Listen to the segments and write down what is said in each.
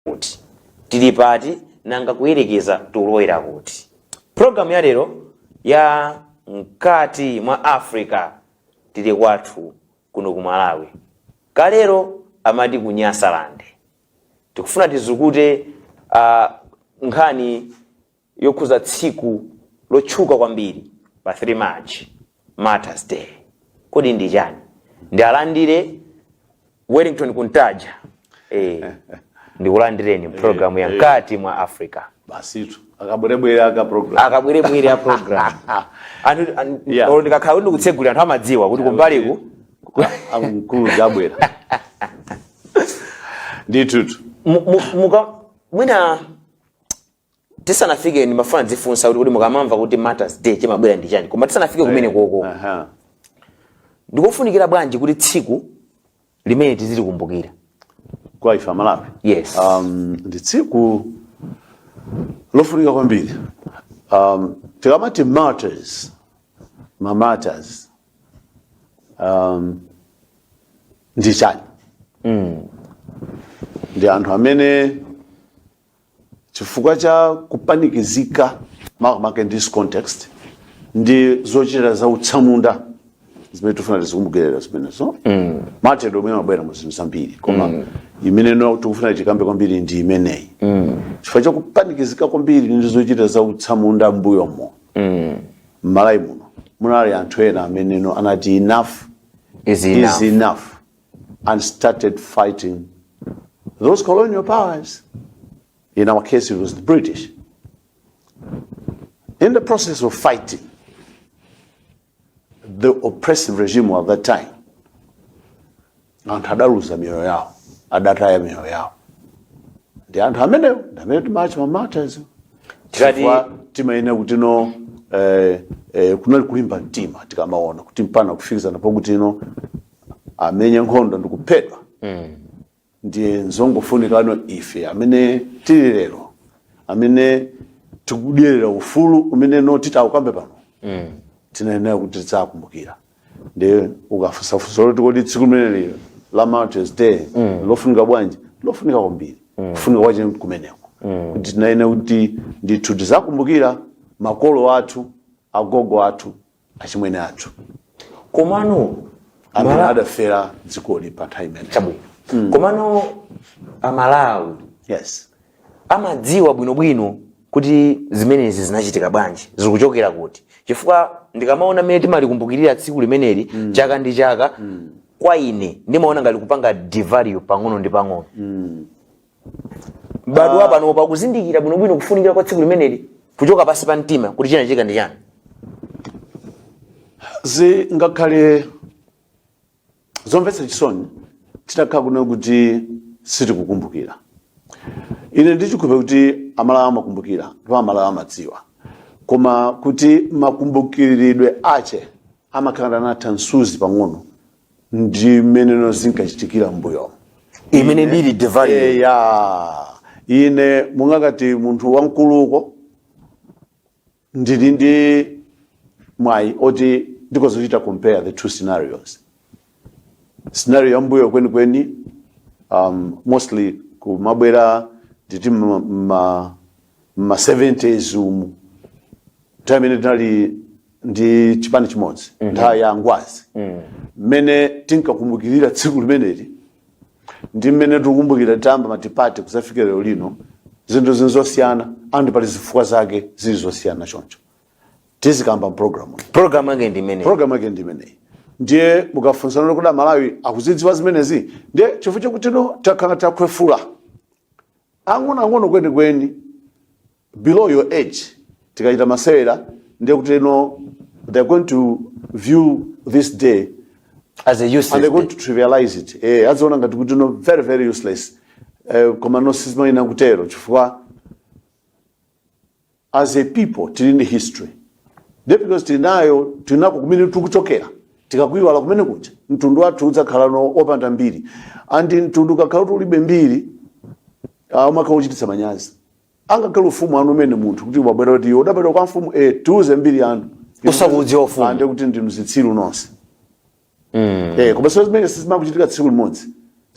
Kuti tili pati, nanga kuyerekeza tikulowera kuti? Programu ya lero ya Mkati mwa Africa, tili kwathu kuno ku Malawi, kalero amati ku Nyasaland. Tikufuna tizukute nkhani yokhuza tsiku lotchuka kwambiri pa 3 March, Martyrs Day. Kodi ndi chani? Ndialandire Wellington Kuntaja. Ndikulandireni programu ya Mkati mwa Africa. Basitu, akabwerebwere aka program. Akabwerebwere a program anthu olo ndikakhala kuti ndikutsegulira, anthu amadziwa kuti kumbaliku Amkulu jabwera ndithutu. Mwina tisanafike, ndimafuna ndizifunsa kuti mukamamva kuti Martyrs Day chimabwera ndi chani? Koma tisanafike kumene koko, ndikofunikira bwanji kuti tsiku limene tizilikumbukira? Kwa ife Amalawi? Yes. Ndi tsiku lofunika kwambiri. Tikamati martyrs, ma martyrs ndi chani? Ndi anthu amene chifukwa cha kupanikizika, makamaka in this context, ndi zochita za utsamunda zimene tifuna tizikumbukirira zimenezo. Martyrdom omwe amabwera mu zinthu zambiri, koma imene no tikufuna tikambe kwambiri ndi imeneyi. Chifukwa cha kupanikizika kwambiri ndi zochita za utsamunda mbuyomo, m'Malawi muno munali anthu ena amene no anati enough is enough. Is enough, and started fighting those colonial powers. In our case, it was the British. In the process of fighting the oppressive regime of that time, anthu adaluza miyoyo yawo, adataya miyoyo yawo. Ndi anthu amenewo ndi amene timatcha ma martyrs. Chifukwa timayenera kuti no kunali kulimba mtima tikamaona kuti mpana kufikizana pakuti no amenye nkhondo ndikuphedwa. Ndiye nzongofunikano ife amene tili lero, amene tikudyerera ufulu umene no titaukambe pano, tinayenera kuti tidzakumbukira. Ndiye ukafunsafunsa kuti kodi tsiku limeneli la Martyrs Day lofunika bwanji, lofunika kwambiri. Kufunika kwache kumeneko kuti tinayenera kuti ndithu tizakumbukira makolo athu, agogo athu, achimwene athu Komano amene adafera dzikoli pa nthawi imene. Chabwino. Komano Amalawi amadziwa bwinobwino kuti zimenezi zinachitika bwanji, zikuchokera kuti? Chifukwa ndikamaona mmene timalikumbukirira tsiku limeneli chaka ndi chaka, kwa ine ndimaona ngati kupanga devalue pang'ono ndi pang'ono. Bado uh, pano pakuzindikira bwinobwino kufunikira kwa tsiku limeneli kuchoka pasi pa mtima kuti chinachitika ndi chani? Zingakhale zomvetsa chisoni titakhala kuno kuti sitikukumbukira. Ine ndichikhulupirira kuti Amalawi amakumbukira ndipo Amalawi amadziwa, koma kuti makumbukiridwe ache amakhala anatha msuzi pang'ono ndi mmeneno zinkachitikira mbuyomo. Imene ndili devalue. Eya, ine mungakati munthu wamkuluko ndili ndi mwayi oti ndikozochita compare the two scenarios. Scenario yambuyo kwenikweni, mostly kumabwera nditi ma 70s umu, nthawi imene tinali ndi chipani chimodzi, nthawi ya Ngwazi, mmene tinkakumbukirira tsiku limeneli ndi mmene tikukumbukira tamba multiparty kuzafika lero lino, zinthu zinthu zosiyana, and pali zifukwa zake zili zosiyana. Choncho tizikamba mpulogalamu. Program yake ndi imene. Program yake ndi imeneyi. Ndiye mukafunsana kuti Amalawi akuzidziwa zimenezi, ndiye chifukwa chakuti no takhala takhwefula ang'onoang'ono kwenikweni below your age, tikachita masewera ndiye kuti no they're going to view this day as a useless and they're going day. To trivialize it. Aziona ngati kuti no, very very useless. Koma no, sizimayenera kutero, chifukwa as a people tili ndi history. Ndiye because tili nayo, tinako kumene tikuchokera, tikakuiwala kumene kuja, mtundu wathu udzakhala no opanda mbiri. And mtundu ukakhala kuti ulibe mbiri, umakhala uchititsa manyazi. Angakhale ufumu anu umene munthu kuti wabwera kuti iwe udabadwa kwa mfumu, tiuze mbiri yanu. Usakuudziwa ufumu. Ah, ndiye kuti ndinu zitsiru nonse. Koma so zimene sizimakuchitika tsiku limodzi,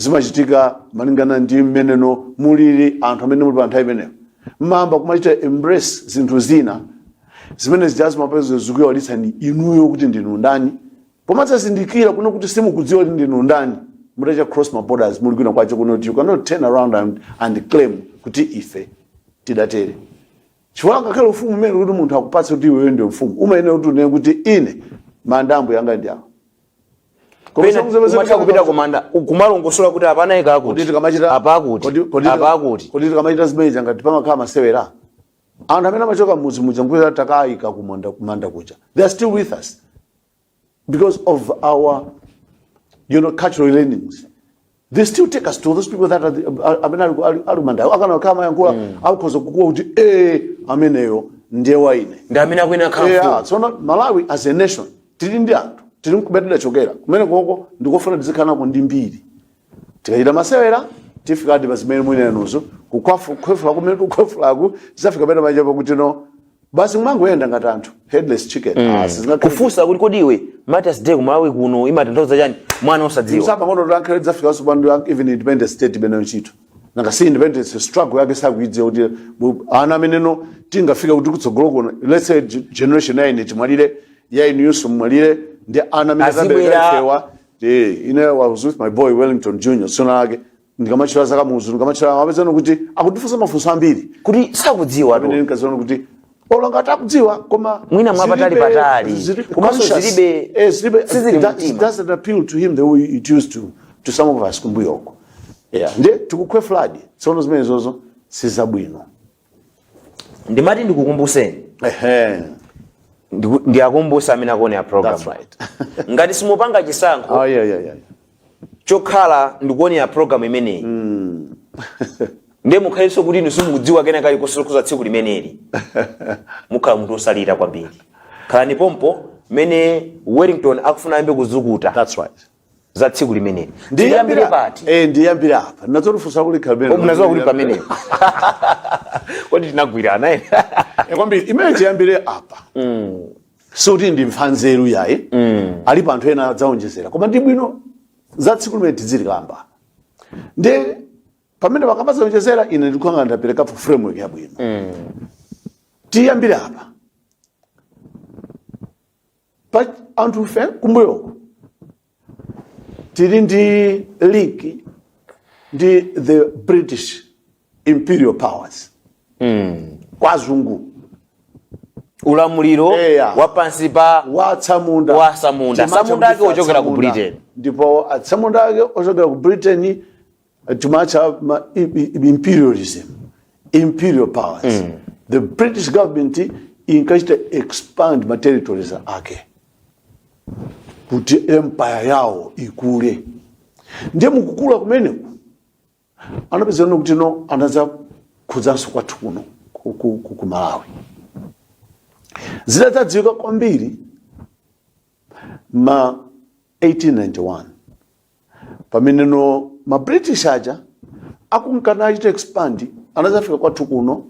Zimachitika malingana ndi mmeneno mulili anthu amene muli pa nthawi imeneyo. Mmamba kumachita embrace zinthu zina zimene zija zimapeza zikuyawalitsani inuyo kuti ndinu ndani. Pomadzazindikira kuno kuti simukudziwa kuti ndinu ndani, mutacha cross ma borders, muli kwina kwacho kuno, kuti you cannot turn around and claim kuti ife tidatere. Chifukwa ngakhale ufumu umene kuti munthu akupatse kuti iweyo ndiwe mfumu, umayenera kuti unene kuti ine manda ambuye anga ndi awa. Koma Pena umatha kupita kumanda kumalongosola kuti apana ika Kodi akuti tikamachita apa akuti apa akuti. Kodi tikamachita zimene ngati pamakhala masewera, anthu amene amachoka mudzi muja nkuti takayika kumanda kuja, they are still with us because of our cultural learnings. They still take us to those people that are amene ali kumanda. Akana kama yankhula, akhoza kukuwa kuti ameneyo ndiye wa ine. Ndi amene akuyenera kukhala mfumu. Tsono Malawi as a nation tili ndi anthu, tili kumene tidachokera kumene koko, ndikofuna tizikhala nako ndi mbiri. Tikachita masewera tifikadi pa zimene mwinenuzo, kukhwefula kumene kukhwefulaku zafika pena manja pakuti no, basi mwangoyenda ngati anthu headless chicken. Ah, Kufunsa kuti kodi iwe, Martyrs Day kumalawi kuno imatanthauza chani, mwana osadziwa. Msapang'ono lankhale tidzafikanso pano, even independence state imeneyo ntchito nanga si independence struggle yake sakuidziwa kuti ana ameneno tingafika kuti kutsogolo kuno, let's say generation ya ine timwalire, ya inuyuso mwalire, ndi ana amene Azibwera. tabereka ifewa. Ine I was with my boy Wellington Junior, sona lake ndikamachira zaka muzu, ndikamachira amapezano kuti akutifunsa mafunso ambiri kuti sakudziwa amene tu. Nkaziona kuti olanga atakudziwa koma Mwina mwapatali patali. Komanso conscious. Zilibe sizili mtima. It doesn't appeal to him the way it used to some of us kumbuyoko. Yeah, ndiye tikukhwefuladi tsono zimene zozo sizabwino. Ndimati ndikukumbuseni, ndiakumbuse amene akuonera program, That's right. ngati simupanga chisankho Oh, yeah. chokhala ndikuonera program imeneyi, ndiye mukhalenso kuti inu simukudziwa kena kalikonse za tsiku limeneli, mukhala munthu osalira kwambiri. Khalani pompo mmene Wellington akufuna ayambe kuzukuta That's right. za tsiku limeneli. Tiyambire pati? Ndiyambire apa, ndinazotifunsa kuli khalibene. Oh, mnazowa kuti pamenepo kodi tinagwirana ene? Kwambiri imene tiyambire apa, sikuti ndi mfanzeru yayi, alipo anthu ena adzaonjezera, koma ndi bwino za tsiku limene tidzilikamba. Ndi pamene pakamazonjezera, ine ndikuanga ndaperekapo framework yabwino. Tiyambire apa, pa anthu fe kumbuyoko tili ndi link ndi the British imperial powers, kwazungu. Ulamuliro Eya. wa pansi pa wa atsamunda. Wa atsamunda. Timatcha Atsamunda ake kuti ochokera ku atsamunda. Britain. Ndipo atsamunda ake ochokera ku Britain, timatcha imperialism, imperial powers. The British government inkachita expand ma territories ake kuti empire yawo ikule. Ndiye mukukula kumeneku anapezana kuti no, anaza khudzanso kwathu kuno ku Malawi. Zidadzadziwika kwambiri ma 1891 pamene no ma British aja akunkana achita expand, anadzafika kwathu kuno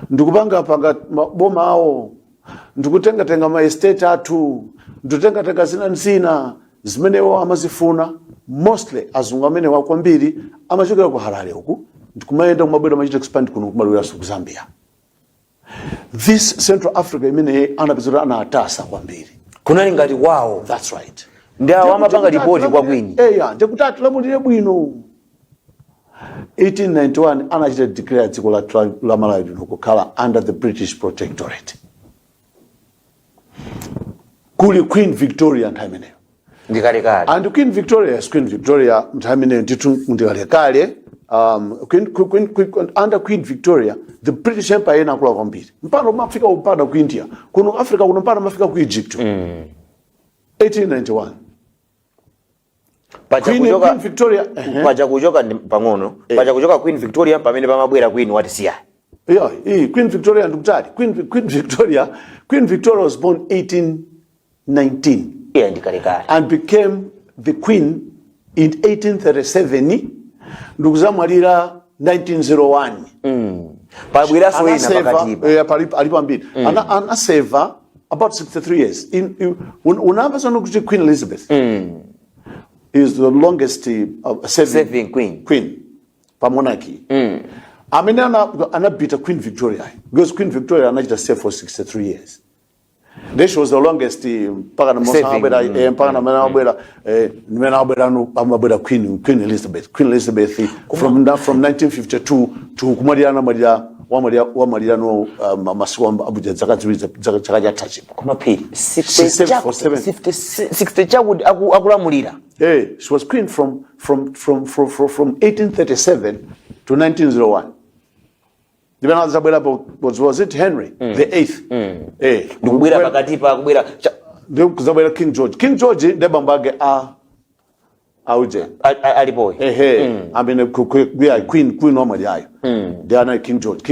ndikupanga panga maboma awo, ndikutengatenga ma estate athu, ndikutengatenga zina zina zimene iwo amazifuna. Mostly azungu amene wa kwambiri amachokera ku Harare uku, ndikumayenda kumabwera machita expand kuno, kumaloweraso ku Zambia, this Central Africa imene anapeza kuti anatasa kwambiri. Kunali ngati kwawo. That's right. Ndi awo amapanga ripoti kwa Queen. Eya, ndikuti atilamulire bwino. 1891 anachita declare dziko la Malawi lino kukhala under the British protectorate, kuli Queen Victoria nthawi imeneyo. Ndikalekale. And Queen Victoria, yes, Queen Victoria nthawi imeneyo ndithu ndikalekale. Under Queen Victoria the British Empire inakula kwambiri mpano mafika mpaka ku India kuno, Africa kuno, mpano mafika ku Egypt. 1891 Paja Queen, kuchoka Queen Victoria, Paja kuchoka ndi pang'ono, paja kuchoka Queen Victoria pamene pamabwera Queen watisiya. Yeah, Queen Victoria ndikutali. Queen Victoria was born 1819 Iya, ndikalekale. and became the queen in 1837, ndikuzamwalira 1901. Pabweranso wina Anaseva, pakatipa. Alipo ambiri. Anaseva about 63 years. Unamva sono kuti Queen Elizabeth. Is the longest serving, Serving queen. Queen pa monarchy amene anabita Queen Victoria, because Queen Victoria anachita serve for 63 years. Then she was the longest mpaka na Serving, amabwera mpaka na mene amabwera mene amabwera no amabwera Queen Elizabeth, Queen Elizabeth from 1952 to kumwalira, anamwalira, wamwalira no masiku abuja zaka 2 chaka chathachi. Koma Phiri, She served for seven. 60 chakuti akulamulira. Hey, she was queen from 1837 to 1901. Ndipena azabwera was it Henry the Eighth? Eh, Ndikubwera pakatipa akubwera Ndi kuzabwera King George. King George ndi bambo ake a auje. Alipoyo. Ehe, amene yeah, queen wamwalirayo. Ndi ana King George.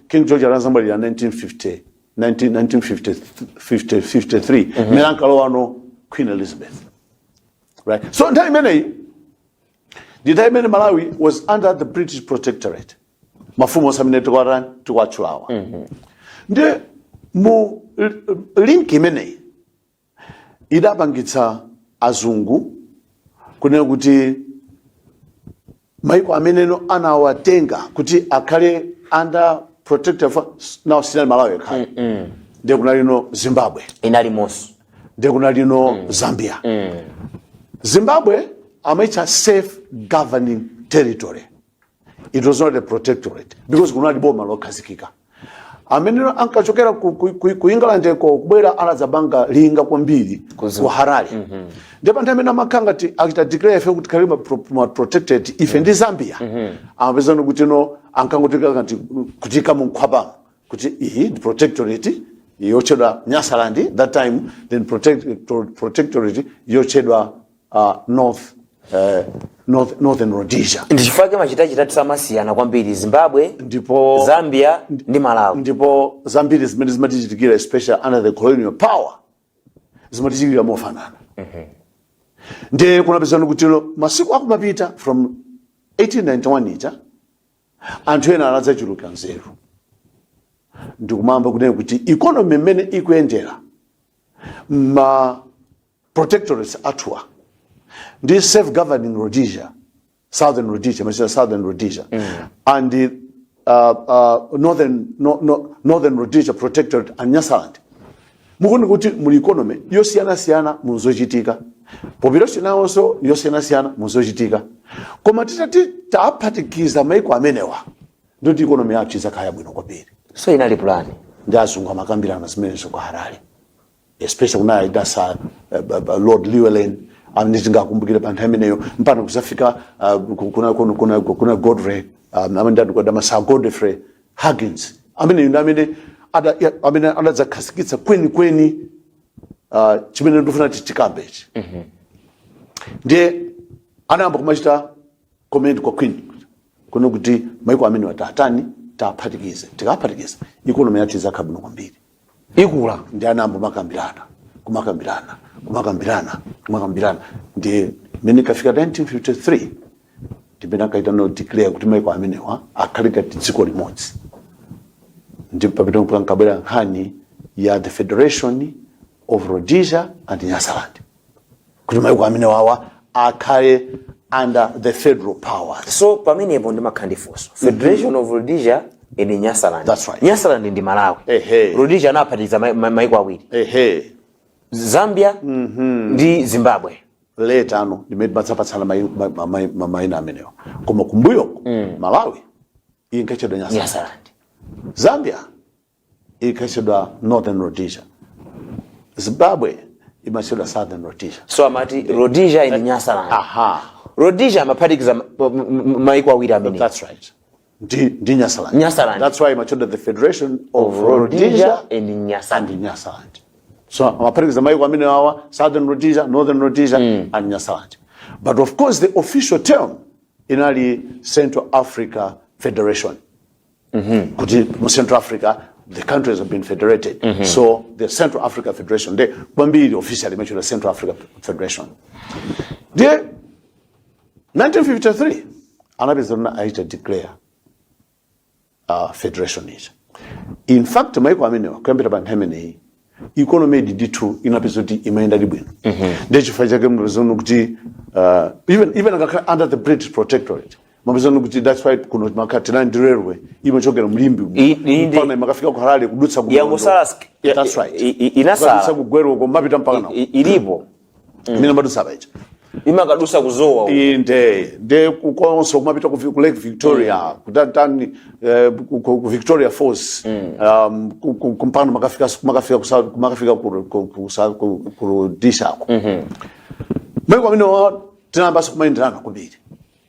King George anazamwalira 1950 19 1950 50 53. Mmene ankalowa no Queen Elizabeth. Right. So nthawi imeneyi ndi nthawi imene Malawi was under the British protectorate. Mafumu onse amene tikwatani tikwatchulawa. Ndi mu link imeneyi idapangitsa azungu kunena kuti maiko ameneno anawatenga kuti akhale under protective. Now sinali Malawi yekhale, ndiye kunalino Zimbabwe. Inalimonso. Ndiye kunalino Zambia. Zimbabwe amaitcha self governing territory. It was not a protectorate because kunali boma lokhazikika. Amene ankachokera ku England ko kubwera anadzabanga linga kwambiri ku Harare. Ndipo anthu amene amakhala ngati achita declare ife kuti khali ma protected ife ndi Zambia, amapezana kuti no ankangotika ngati kutika mu nkhwapamo kuti iyi ndi protectorate yotchedwa Nyasaland that time, then protectorate yotchedwa Northern Rhodesia. Ndi chifukwa machitachita samasiyana kwambiri Zimbabwe, Ndipo Zambia ndi Malawi. Ndipo zambiri zimene zimatichitikira, especially under the colonial power, zimatichitikira mofanana. Ndiye kunapezana kuti masiku akumapita, from 1891 ija, anthu ena anadzachuluka nzeru ndikumamba kunena kuti economy mmene ikuyendera ma protectorates athuwa ndi self governing Rhodesia, Southern Rhodesia, machita Southern Rhodesia and the northern, no, no, Northern Rhodesia Protectorate and Nyasaland, mukuona kuti muli economy yosiyanasiyana muzochitika, population nawonso yosiyanasiyana muzochitika, koma titati taphatikiza maiko amenewa ndoti economy yathu izakhala bwino kwambiri. So inali plan. Ndi azungu amakambirana zimenezo ku Harare, especially kunali dasa Lord Llewellyn amene tingakumbukire pa nthawi imeneyo mpaka kuzafika kuna Godfrey amene ndadama Sir Godfrey Huggins, amene ndi amene amene adadzakhazikitsa kwenikweni chimene ndifuna tichikambechi. Ndiye anayamba kumachita comment kwa queen kuno kuti maiko amene watatani taphatikize, tikaphatikiza economy yathu izakhala bwino kwambiri. Ikula. Ndi anayamba kumakambirana, kumakambirana, kumakambirana, kumakambirana. Ndi mene kafika 1953 ndimene akaita no declare kuti maiko amenewa akhale ngati dziko limodzi. Ndi papita pankabwera nkhani ya the Federation of Rhodesia and Nyasaland, kuti maiko amenewawa akhale under the federal powers. So pamenepo ndimakhala ndi funso. Federation of Rhodesia and Nyasaland. That's right. Nyasaland ndi Malawi. Ehe. Rhodesia anaphatikiza maiko awiri, Ehe. Zambia ndi Zimbabwe. Later ano ndimene timadzapatsana mayina amenewa, koma kumbuyoko Malawi inkachedwa Nyasaland. Nyasaland. Zambia inkachedwa Northern Rhodesia, Zimbabwe imachedwa Southern Rhodesia. So amati Rhodesia and Nyasaland. Aha. Rhodesia amaphatikiza maiko awiri amene. That's right, ndi Nyasaland. Nyasaland. That's why imachedwa the Federation of Rhodesia Rhodesia and Nyasaland. And Nyasaland. So amaphatikiza maiko amene awa, Southern Rhodesia, Northern Rhodesia and Nyasaland. But of course the official term inali Central Africa Federation, kuti mu Central Africa the countries have been federated, so the Central Africa Federation. Nde kwambiri officially imachedwa Central Africa Federation. Ndiye 1953 anapeza na aita declare federation ija. In fact maiko amenewa kuyambira pa nthawi imeneyi economy ndithu inapeza kuti imayenda bwino. Ndiye chifukwa chake mupeza kuti Even ngakhale under the British protectorate, mapezano kuti that's why kuno makati ndi railway imachokera mLimbe mpaka imakafika ku Harare, kudutsa ku Yangosala That's right. Inasala. Kudutsa ku Gweru uko, mapita mpaka nawo. Ilipo. Imene madutsa paija. Imakadusa kuZowa uko. Inde, nde kukonso kumapita ku Lake Victoria, kutantani, ku Victoria Falls, kumpano makafika ku South, makafika ku Rhodesia ko. Maiko amene tinayambanso kumayenderana kwambiri,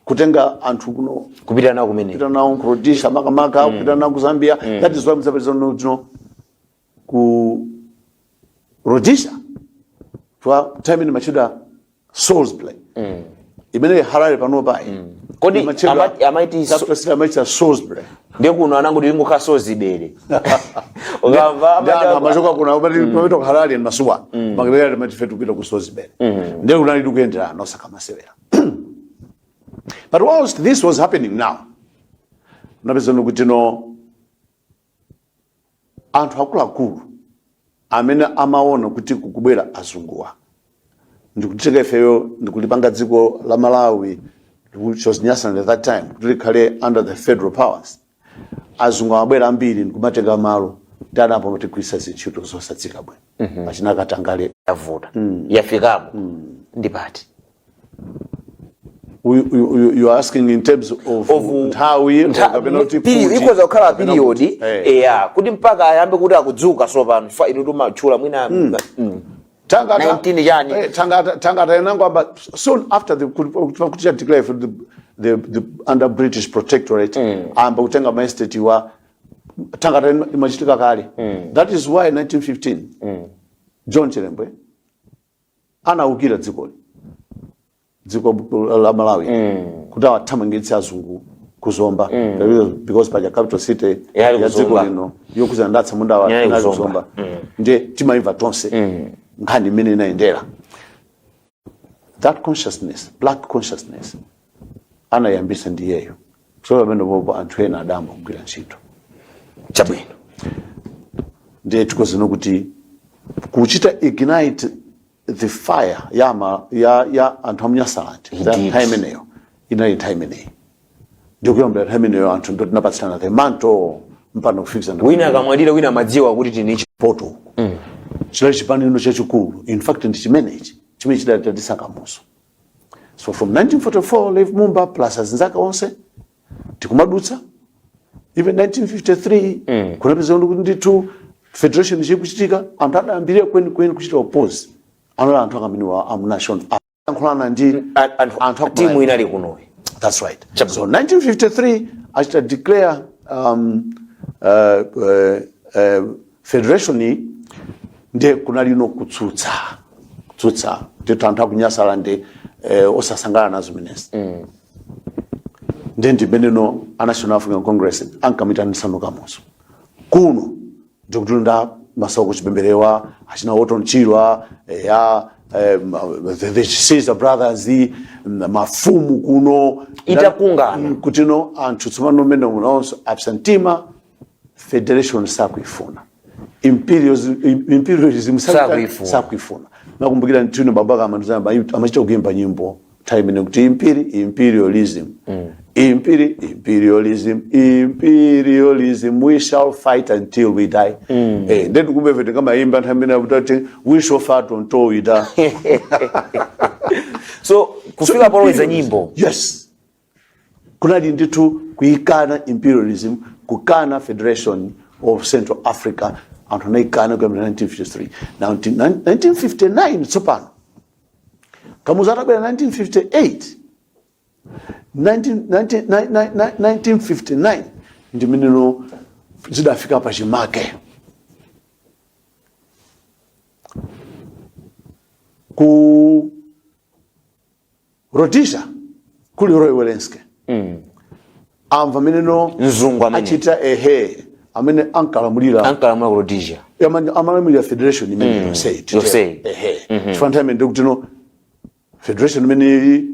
kutenga anthu kuno kupita nawo kumene, kupita nawo ku Rhodesia makamaka, kupita nawo ku Zambia. That is why muzapeza no ku Rhodesia kwa time ine machida Salisbury, imene Harare panopa. Kodi amaiti Capital city amaita Salisbury. Ndiye kuno anangoti ingokhala Sozibere, ukamva. Ndi anthu amachoka kuno amapita ku Harare masuwa makerere, amati ife tikupita ku Salisbury. Ndiye kunali tikuyenderana osakamasewera. But whilst this was happening now, unapeza kuti no, anthu akuluakulu amene amaona kuti kukubwera azunguwa ndikutitenga ifeyo ndikulipanga dziko la Malawi, which was Nyasaland at that time, kuti likhale under the federal powers, azungu amabwera ambiri ndikumatenga malo, ndi anapo amatigwiritsa zintchito zosatsika bwino, achina katangale. Yavuta, yafikapo ndi pati? You are asking in terms of nthawi kapena kuti Period, ikhoza kukhala kapena period. Eh. Eya, kuti mpaka ayambe kuti akudzuka sopano fa inu timatchula mwina. Tangata 19 chani? Tangata inango amba soon after the kuti cha declare for the under British protectorate, amba kutenga ma estate wa Tangata imachitika kale. That is why 1915 John Chilembwe anaukira dziko la Malawi kuti awathamangitse azungu kuZomba, because paja capital city Yali ya dziko kuZomba. lino yokuzana ndatsamunda wa Yali inali kuZomba. kuZomba. Ndiye timaimva tonse nkhani imene inayendera. That consciousness, black consciousness, anayambisa ndiyeyo. So pamene popo anthu ena adayamba kugwira ntchito. Chabwino. Ndiye tikozeno kuti kuchita ignite the fire ya anthu amunyasalandi Indeed. nthawi imeneyo inali nthawi imeneyi. Ndikuyambira nthawi imeneyo anthu ndo tinapatsirana the mantle mpano kufikisa Wina akamwalira, wina amadziwa kuti tinichi poto chinali chipanino chachikulu. In fact, ndi chimenechi chimene chidatitisa Kamuzu. So from 1944, Levi Mumba plus azinzake onse, tikumadutsa even 1953, kunapeza kuti ndithu federation chikuchitika. Anthu adayambirira kwenikweni kuchita oppose anali anthu akamene amunational ayankhulana ndi anthu anthu timu inali kunoyi. That's right. Chabwino. So 1953 achita declare federation iyi, ndiye kunali no kutsutsa ndithu anthu akunyasala ndi osasangalala nazo zimenezi. Ndiye ndimeneno a National African Congress ankamitanitsano Kamuzu kuno, ndikuti nda Masauko Chipembere, achina Orton Chirwa, ya the Caesar Brothers, mafumu kuno. Itakungana. Kutino anthu tsopano mmene munawonso absentima federation sakuifuna, imperialism Sakuifuna. Sakuifuna. Nakumbukira ntino baba kamanizamba amachita kuimba nyimbo nthawi imene kuti imperialism, imperialism, imperialism, we shall fight until we die. Ndetu kumbe tingamayimba nthawi imene kuti we shall fight until we die. So kufika poloweza nyimbo. Yes, kunali ndithu kuikana imperialism, kukana Federation of Central Africa. Anthu anaikana kuyambira 1953. Now 1959 tsopano Kamuzu atabwera 1958, 1959 ndimeneno zidafika pachimake ku Rhodesia kuli Roy Welensky. Amva meneno Mzungu amene. Achita ehe, amene ankalamulira ankalamula ku Rhodesia. Amalamulira federation imene yonseyi. Yonseyi. Ehe, chifukwa nthawi imene ndikuti no federation imene ili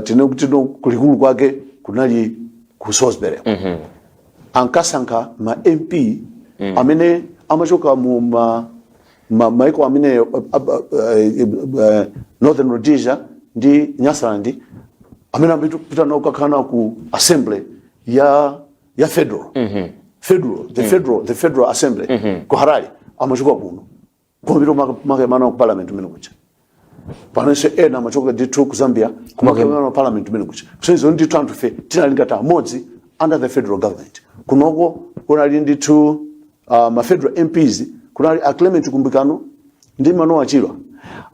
tine kuti no kulikulu kwake kunali ku Salisbury. Ankasankha ma MP amene amachoka mu ma Maiko amene Northern Rhodesia ndi Nyasaland amene amapita nawo kukakhala nawo ku assembly ya federal, the federal assembly ku Harare, amachoka kuno kumapita kumakayimana ku parliament umene kuja. Panonso ena amachoka ndithu ku Zambia kumakayimana ku parliament umene kuja. Kusonyeza ndithu anthu fe tinali ngati amodzi under the federal government. Kunoko kunali ndithu ma federal MPs, kunali a Clement Kumbikano ndi Manoah Chirwa,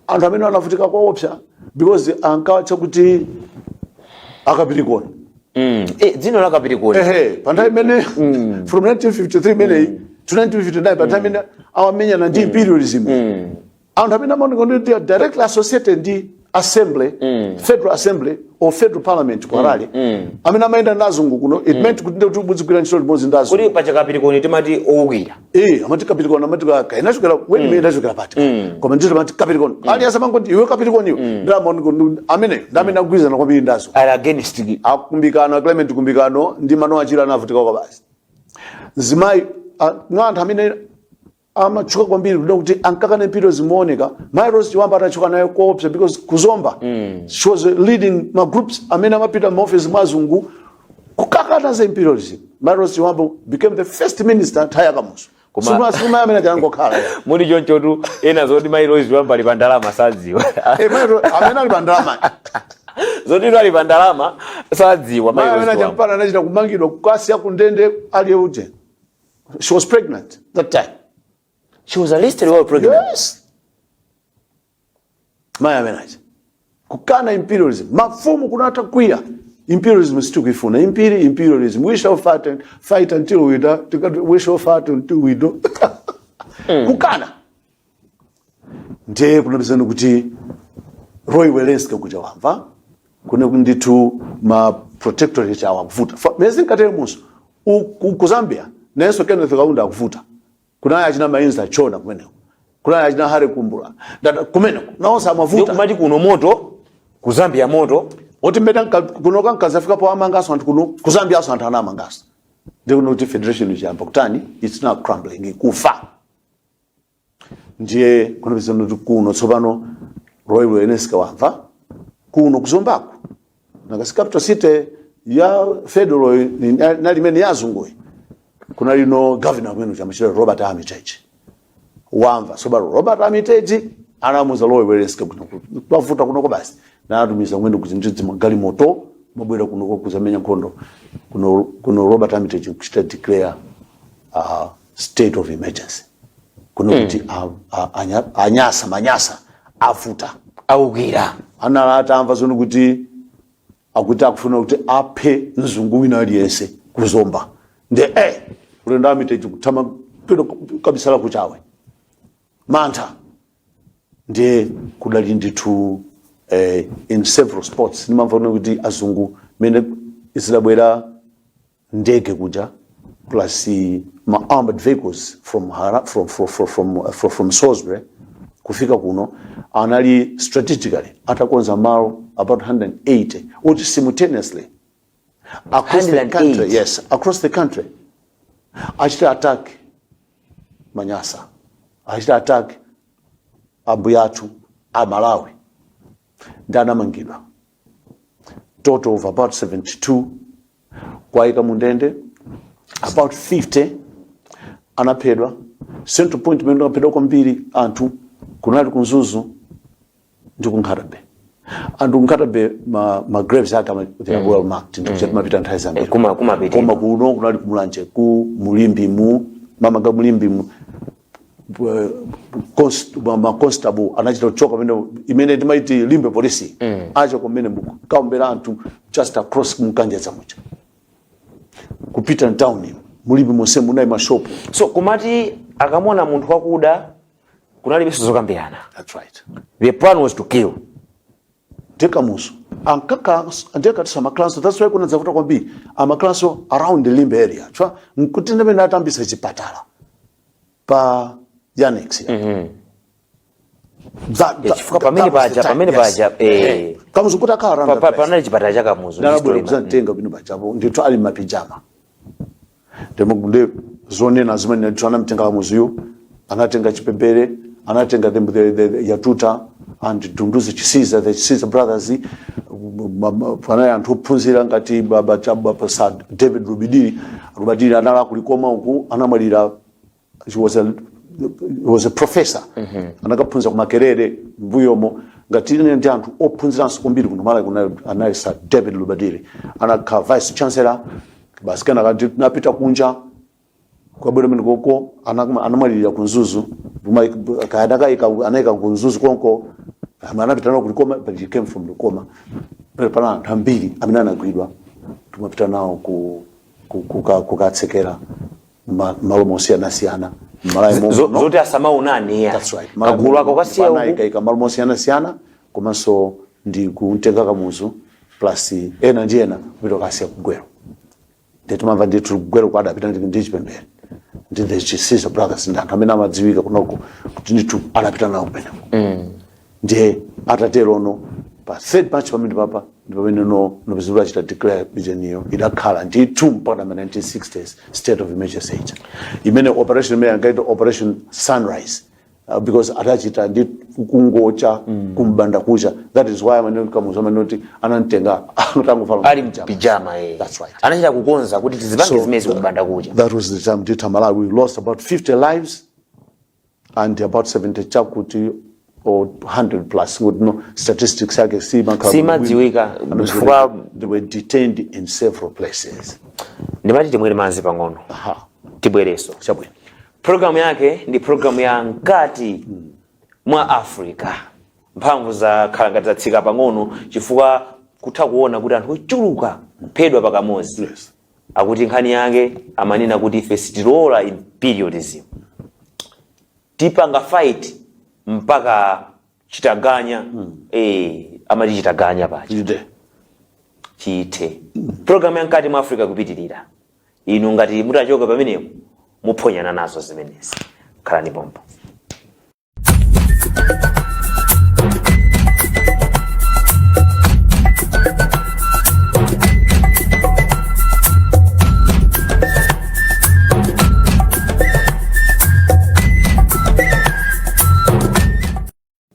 anthu amene anavutika kwaopsa because ankawatcha kuti akapirikoni. Eh, dzina la kapirikoni. Ehe, panthawi imene from 1953 imeneyi to 1959, panthawi imene awamenyana ndi imperialism, anthu amene amaoneka kuti they are directly associated ndi assembly, federal assembly or federal parliament ku Harare, amene amayenda ndi azungu kuno, it meant kuti ndikuti muzigwira ntchito limodzi ndi azungu. Kuti pacha kapirikoni timati owukira. Eh, amati kapirikoni, amati kainachokera weni imene inachokera pati, koma ndito amati kapirikoni. Aliyense amangoti iwe kapirikoni iwe, ndamaoneka ameneyo ndi amene akugwirizana kwambiri ndi azungu. Ali against. Akumbikano, Clement Kumbikano ndi Manoah Chirwa anavutika kwa basi. Zimayi mwa anthu amene amatchuka kwambiri kuda kuti ankakana imperialism zimaoneka, Mai Rose Chiwamba atatchuka nayo koopsa because kuzomba she was leading ma groups amene amapita maofisi mwa azungu kukakana za imperialism. Mai Rose Chiwamba became the first minister nthawi ya Kamuzu. Suma amene achangokhala. Muli chonchotu ena zoti Mai Rose Chiwamba ali pa ndalama sadziwa. Eh, Mai amene ali pa ndalama. Zoti ali pa ndalama sadziwa. Mai Mai amene Rose Chiwamba. Achampana anachita kumangidwa kukasiya kundende ali uje. She was pregnant that time. She was arrested while pregnant? Yes, mayi amene aja kukana imperialism, mafumu kunata kwiya, imperialism situkuifuna imperialism, we shall fight and fight until we die. We shall fight until we do kukana. Ndiye kunapezana kuti Roy Welensky kuja wamva kune ndithu ma protectorate awo akuvuta. Mezi nkatero munso ku Zambia nenso Kenneth Kaunda akuvuta, kunali achina Mainza Chona kumeneko, kunali achina Harry Kumbula. Dada kumeneko nawonso amavuta. Kumati kuno moto, ku Zambia moto. Oti mmene kuno kankazafikapo amangaso anthu kuno, ku Zambia aso anthu anamangaso. Ndi kuno kuti federation ichiyamba kutani, it's now crumbling, ikufa. Ndiye kunapezana kuti kuno tsopano Roy Welensky wamva kuno kuzombako nakasi capital city ya federal nali imene yazunguyi, kunali no governor kumene chamachita Robert Armitage. Wamva sobalo Robert Armitage anamuza Roy Welensky kuno kwavuta kunoko basi, nanatumiza kumene kuti ndidzi magalimoto mabwera kunoko kuzamenya nkhondo kuno. Kuno Robert Armitage kuchita declare state of emergency kuno kuti anyasa manyasa avuta. Awukira. Anala atamva zoni kuti akuti akufuna kuti aphe mzungu wina aliyense kuzomba, ndi ulendo Armitage kuthama pino kabisala kuchawe mantha. Ndiye kudali ndithu in several spots ndimamva kuno kuti azungu mene zidabwera ndege kuja plus ma armored vehicles from, Hara, from Salisbury kufika kuno, anali strategically atakonza malo about 180 oti simultaneously across the 180? country, yes, across the country achita attack manyasa, achita attack ambuyathu a Malawi. Ndi anamangidwa total of about 72, kwayika mundende, about 50 anaphedwa. Central point imene anaphedwa kwambiri anthu kunali ku Mzuzu ndi ku Nkhata Bay. Anthu ku Nkhata Bay ma graves ake they are well marked, ndikuti timapita nthawi zambiri. Eh, kumapitidwa. Koma kuno kunali kumulanje, ku mulimbi mu mamaga mulimbi mu ma constable anachita kuchoka pamene imene timaiti Limbe Police acho kumene kaombera anthu just across mkanjedza muja kupita town mulimbi monse munali mashopu. So kumati akamona munthu wakuda kunalibenso zokambirana. That's right. The plan was to kill. Ndekamuso ankaka ndekatisa amakhalanso, that's why kunadzavuta kwambiri, amakhalanso around the Limbe area chwa nkuti ndimene atambisa chipatala pa Annex. Chifukwa pamene paja, Kamuzu kuti akhala around that place. Panali chipatala cha Kamuzu. Ndalabwera ndi kuzamtenga pino pachapo ndithu ali mapijama, ndi zonena zimene ndithu anamtenga Kamuzuyo, anatenga chipembere. Anatenga the Yatuta and Dunduzi Chisiza, the Chisiza brothers. Panali anthu ophunzira ngati baba Baba Sir David Rubadiri. Rubadiri anali ku Likoma uku, anamwalira. He was a professor. Anakaphunzira ku Makerere mbuyomo. Ngati ine ndi anthu ophunziranso kwambiri kuno Malawi kuna anali Sir David Rubadiri, anakhala vice chancellor basi. Kenaka napita kunja kwabwera mene koko anamwalirira ku Mzuzu. Kaya anayika ku Mzuzu konko, anapita nawo ku Likoma, but he came from Likoma. Pale pana anthu ambiri amene anagwidwa, timapita nawo kukatsekera malo mosiyanasiyana Malawi muno. Zoti asamaonane ya. That's right. Kagulu ako kasiya uku. Anayikaika malo mosiyanasiyana, komanso ndi kumtenga Kamuzu plus ena ndi ena kupita kukasiya ku Gwero. Nditimamva ndithu Gwero kwadapita ndi Chipembere ndi the Chisiza brothers, ndi anthu amene amadziwika kunoko kuti ndithu adapita nawo kumeneko. Ndiye atatero no pa 3rd March pamene papa ndi pamene no nopezeka achita declare bijeniyo, idakhala ndithu mpaka ma 1960s state of emergency ija, imene operation imene angaita Operation Sunrise, because adachita ndi kungocha kumbanda kucha. That is why amene Kamuzu amene kuti anamtenga atangovala Ali mpijama eh. That's right. Anachita kukonza kuti tizipange zimezi kumbanda kucha. That was the time ndithu Malawi, we lost about 50 lives and about 70 chakuti or 100 plus, kuti no statistics yake Simadziwika, chifukwa they were detained in several places. Ndimati timwere madzi pang'ono. Aha. Tibwereso. Chabwino. Programu yake ndi programu ya Mkati mwa Africa. Mphamvu zakhala ngati zatsika pang'ono chifukwa kutha kuona kuti anthu ochuluka kuphedwa pakamodzi. Akuti nkhani yake amanena kuti ife sitilola imperialism, tipanga fight mpaka chitaganya. Amati chitaganya pacha Ide. chithe. Programu ya Mkati mwa Africa kupitirira. Inu ngati mutachoka pamenepo muphonyana nazo zimenezi. Khalani pompo.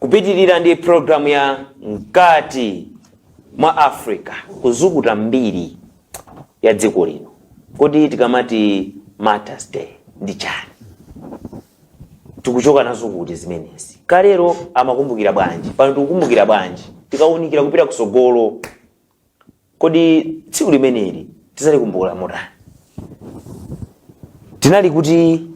Kupitirira ndi programu ya Mkati mwa Africa, kuzukuta mbiri ya dziko lino. Kodi tikamati Martyrs Day ndi chani? Tikuchoka nazo kuti zimenezi? Kalero amakumbukira bwanji? Pano tikukumbukira bwanji? Tikaunikira kupita kusogolo, kodi tsiku limeneli tizalikumbukira motani? Tinali kuti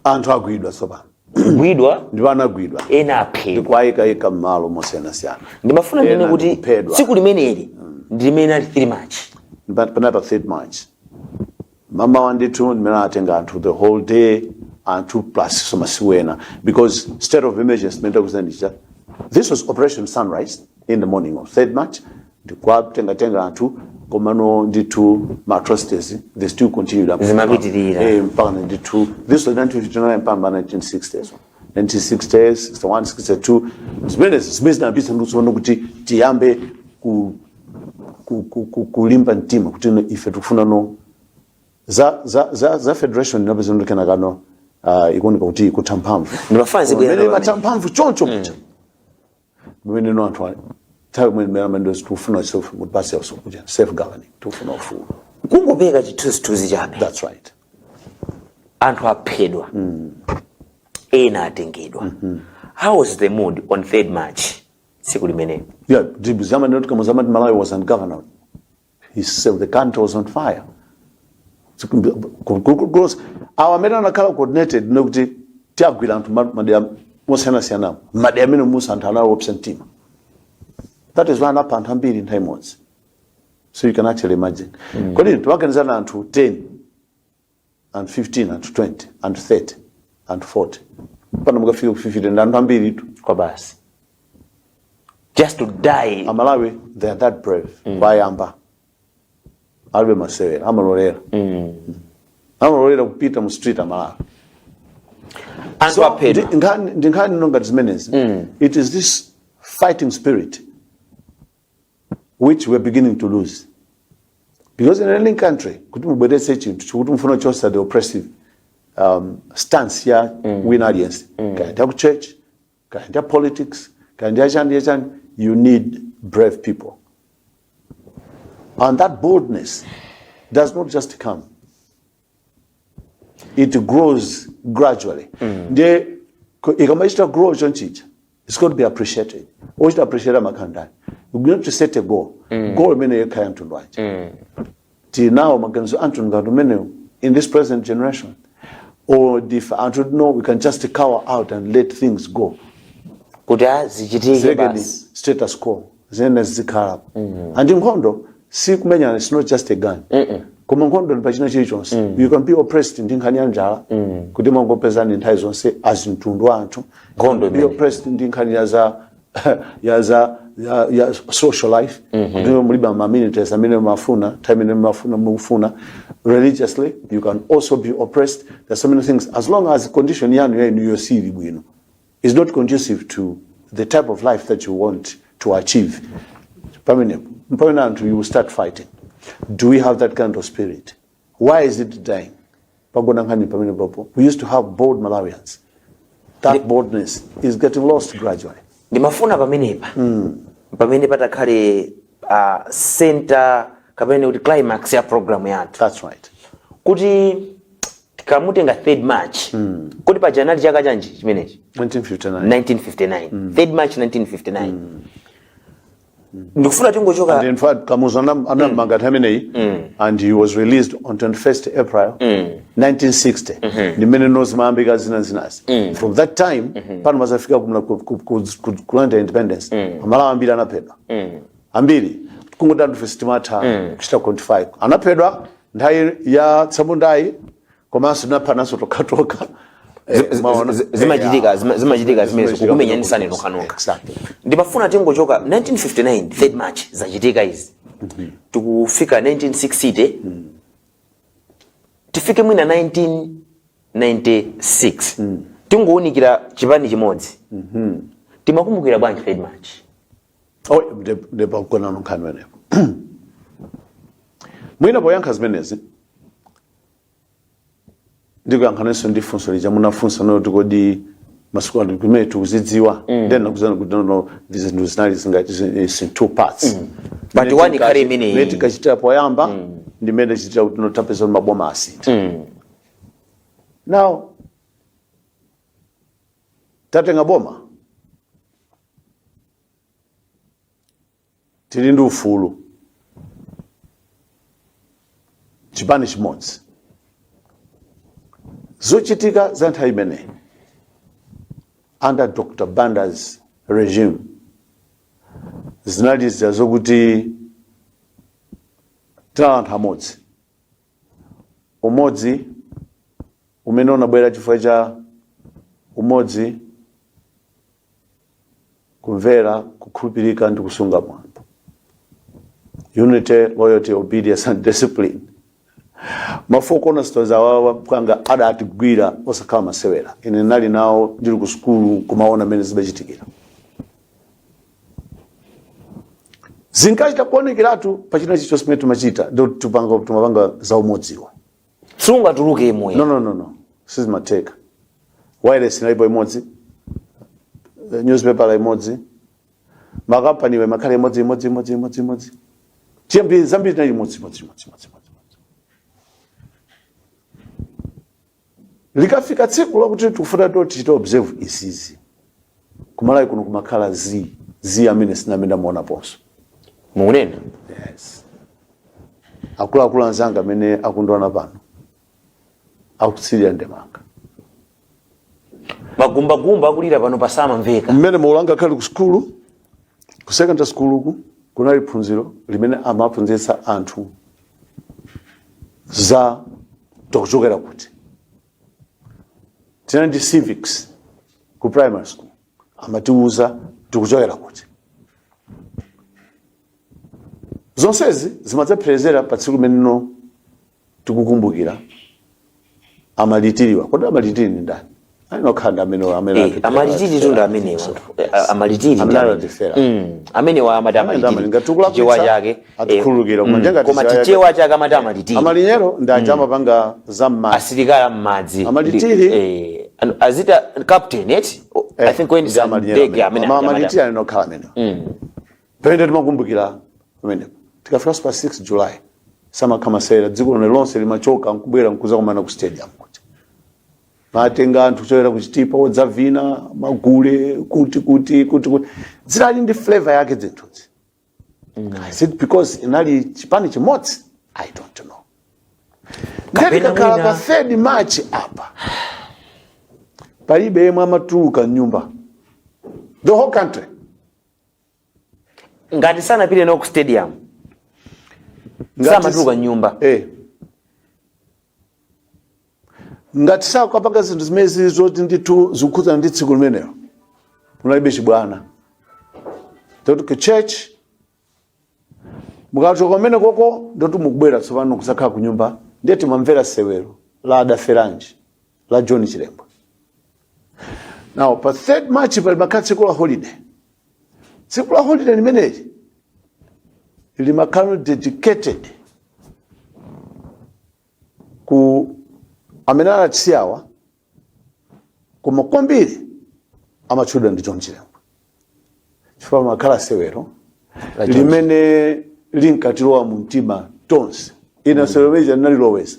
Anthu agwidwa tsopano. Kugwidwa. Ndipo anagwidwa. Ena aphedwa. Ndikuwayikayika m'malo mosiyanasiyana. Ndimafuna ndine Ena kuti ndikuphedwa. tsiku limeneli ndi limene ali 3 March. Panali pa 3 March mamawa ndithu ndimene anatenga anthu the whole day, anthu plus so masiku ena, because state of emergency imene ndakuzanicha, this was Operation Sunrise in the morning of 3rd March, ndikwatengatenga anthu. Komano ndithu ma atrocities, they still continued up. Zimapitirira. Mpaka ndithu this was 1959 mpaka 1960s, 1960s, 61, 62. Zimene zinapitsa ndikutsopano kuti tiyambe kulimba mtima kuti no ife tikufuna no za federation. Inapeza ndi kenakano ikuoneka kuti ikutha mphamvu. Ndimafuna zibwera Pamene pamene. imatha mphamvu choncho mucha pamene no anthu nthawi imene imene amene tikufuna self kuti basi self governing, tikufuna ufulu. Kungopeka chithunzithunzi chabe. That's right. Anthu aphedwa, ena atengedwa. How was the mood on 3rd March, tsiku limenelo? Yeah, zamani kama zamani Malawi was ungovernable. He said the country was on fire. Because awa amene anakhala coordinated nekuti tiagwira anthu madera mosiyanasiyana, madera amene musa anthu anali mtima. That is why anapha anthu ambiri nthawi imodzi. So you can actually imagine. Kodi tiwaganizana anthu 10 and 15 and 20 and 30 and 40, pano mukafika ku 50 ndi anthu ambiri tu. Kwa basi, just to die. Amalawi, they are that brave. Kwayamba alibe masewera, amalolera amalolera kupita mu street Amalawi. Anthu aphedwa. Ndi nkhani ino ngati zimenezi, it is this fighting spirit which we are beginning to lose, because in any country kuti mubweretse chinthu chikuti mufuna chosa the oppressive stance ya wina aliyense, kaya ndi ku church, kaya ndi politics, kaya ndi achani achani. You need brave people, and that boldness does not just come, it grows gradually. Ndiye ikamachita grow chonchicha, it's going to be appreciated. Ochita appreciate amakhala ndani? You need to set a goal. Goal imene yekha ya mtundu wanji? Tinawo maganizo anthu ngati umenewo in this present generation, or if anthu, no, we can just cower out and let things go? Kuti a zichitike. Zilekeni. Basi. Status quo zimene zizikhalapo. And nkhondo si kumenyana, it's not just a gun, koma nkhondo ndi pachina chilichonse. You can be oppressed ndi nkhani ya njala, kuti mangopezani nthawi zonse as mtundu wa anthu. Nkhondo Be imene. oppressed ndi nkhani ya za ya social life, kuti mulibe ma amenities amene mafuna nthawi imene mafuna mukufuna. Religiously, you can also be oppressed. There's so many things. As long as condition yanu yainu yosili bwino is not conducive to the type of life that you want to achieve, pamenepo pamene anthu, you will start fighting. Do we have that kind of spirit? Why is it dying? Pagona nkhani pamene popo. We used to have bold Malawians. That boldness is getting lost gradually. Ndimafuna pamenepa pamene patakhale center kapene kuti climax ya program yathu. That's right. Kuti tikamutenga 3rd March, kuti paja anali chaka chanji chimenechi? 1959. 1959, 3rd March 1959. Ndikufuna tingochoka. And in fact, Kamuzu anamanga nthawi imeneyi, and he was released on 21st April 1960. Ndimene no zimayambika zina zinazi. From that time pano mazafika kulanda independence, Amalawi ambiri anaphedwa, ambiri. Kungoti anthu ife sitimatha kuchita quantify. Anaphedwa nthawi ya tsamundayi, komanso tinaphananso tokhatokha. Maona? Zimachitika, zimachitika zimenezo. Zimachitika. Kukumenyanisani nokhanokha. Exactly. Ndimafuna tingochoka 1959, 3rd March, zachitika izi, tikufika 1960, tifike mwina 1996, tingowunikira chipani chimodzi. Timakumbukira bwanji 3rd March? Oh, ndipakugona nkhani wenepo. Mwina poyankha zimenezi, ndikuyankhanenso ndi funso lija munafunsa noti, kodi masiku ano kumene tikuzidziwa? Then nakuzana kuti no, zinthu zinali zingati is in two parts. But one ikhale imeneyi. Imene tikachitira poyamba ndimene chitira kuti notapeza maboma asintha. Now tatenga boma, tili ndi ufulu, chipani chimodzi. Zochitika za nthawi imeneyi under Dr Banda's regime zinali zija zokuti tinali anthu amodzi, umodzi umene unabwera chifukwa cha umodzi, kumvera, kukhulupirika ndi kusunga mwambo: unity, loyalty, obedience and discipline. Ma four cornerstones awawa pwanga adatigwira osakhala masewera. Ine nali nawo ndili ku sukulu, kumaona mmene zimachitikira. Zinkachita kuonekeratu pachina chilichonse chimene timachita, ndo timapanga za umodziwo. Sungatuluke imwe. No, no, no, no, sizimatheka. Wireless inalipo imodzi, newspaper imodzi, makampani iwe makhale imodzi, imodzi, imodzi, imodzi, imodzi. Chiyambi zambiri tinali imodzi, imodzi, imodzi, imodzi, imodzi. Likafika tsiku lakuti tikufuna to tichite observe izizi, kumalawi kuno kumakhala zi zi amene sinamene ndamuonaponso. Mukunena? Yes. Akuluakulu anzanga amene akundiona pano akutsirira ndemanga. Magumbagumba akulira pano pasamamveka. Mmene maulanga khali ku sukulu, ku secondary school uku, kunali phunziro limene amaphunzitsa anthu za tikuchokera kuti. Tinali ndi civics ku primary school, amatiuza tikuchokera kuti. Zonsezi zimadzapherezera pa tsiku limeneno tikukumbukira amalitiriwa. Kodi amalitiri ni ndani? Ainokhala amene amene Amalitiri tunda amenewa. Amalitiri ndi Amene amene. anatifera. Amenewa amati Amene amalitiri. ngati Chichewa chake. Atikhululukira, koma njengati koma chichewa chichewa chake amati amalitiri. Amalinyero ndi aja amapanga zam'madzi. Asilikali am'madzi. Amalitiri. Azita captain eti, I think when Ndi amalinyero ndege amene amene. Amalitiri anokhala amene pamene timakumbukira pamenepo. Tikafika pa 6 July samakhamasera, dziko lino lonse limachoka nkubwera nkuza kumana ku stadium kuja, matenga anthu kuchokera ku Chitipa odzavina magule kuti kuti kuti kuti zinali ndi flavor yake zinthuzi. Is it because inali chipani chimodzi? I don't know. Kapena Ndikakhala mwina- pa 3rd March apa palibe yemwe amatuluka mnyumba, the whole country. Ngati sanapite no ku stadium samatuluka nyumba. Ngati sakapanga zinthu zimene zili zoti ndithu zikukhudzana ndi tsiku limenelo, munalibe chibwana. Ndoti ku church mukachoka kumene koko, ndoti mukubwera tsopano kuzakhala ku nyumba. Ndiye timamvera sewero la Adaferanji la John Chilembwe. Now pa 3rd March pali makhala tsiku la holiday. Tsiku la holiday limeneli limakhala dedicated ku amene anatisiyawa, koma kwambiri amatchulidwa ndi John Chilembwe chifukwa makhala sewero La John. Limene linkatilowa mu mtima tonse. Ine sewero limene ndinaliloweza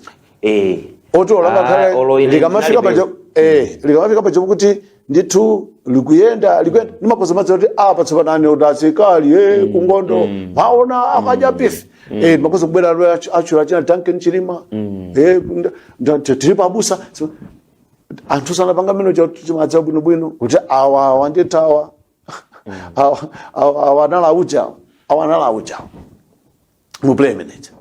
otola Ah, ngakhale olo ine likamafika ndinalibe. paja likamafika paja kuti ndithu likuyenda likuyenda, ndimakoza madzi kuti apa tsopano ane kuti asikali kungondo maona akadya beef, makoza kubwera achula china Duncan Chilima, tili pabusa. So, anthu sanapanga meno chimadza bwinobwino kuti awa awa ndithu awa awa awa awa anala uja, awa anala uja mu play manager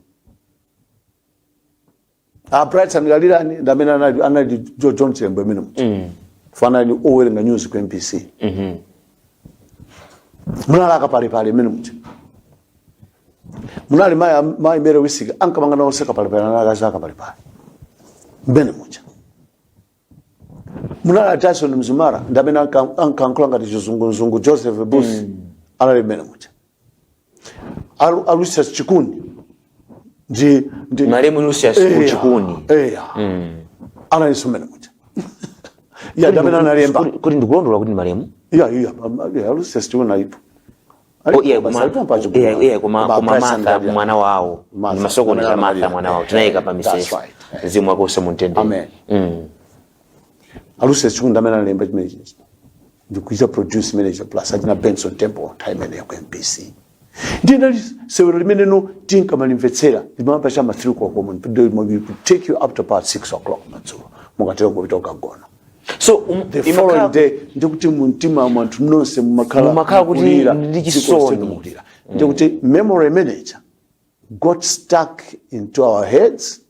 a Brighton Galilani ndi amene anali John Chilembwe amene muja fana ali owerenga news ku MBC. Munali akapalepale amene muja, munali mayi Mary Wisika ankamanga nawo sekapalepale, anali akazi akapalepale mmene muja. Munali a Tyson Mzumara ndi amene ankankhula ngati chizunguzungu, Joseph Booth anali mmene muja. Alucius Chikuni ndi Malemu Lucius Chikuni. Eya, analinso mmene muja ya ndi amene analemba. Kuti ndikulondola kuti ndi malemu? Ya, Lucius Chikuni alipo. Oh, yeah, yeah, koma Martha mwana wawo Martha, ndi masokoneza. amene Martha analira. mwana wawo tinayika pa That's misesa. right. Mzimu wake uuse mumtendere. Amen. Alucius Chikuni ndi amene analemba chimene chichi ndikuita produce manager plus achina Benson Temple nthawi imeneyo ku MBC. Ndinali sewero limene no tinkamalimvetsera, limamba chama 3 o'clock could take you up to about 6 o'clock madzulo, mukatero kupita kukagona. So the following day ndikuti mumtima mwanthu nonse mumakhala Mumakhala kuti mukulira, ndi dziko chisoni. lonse mukulira. Ndikuti memory manager got stuck into our heads,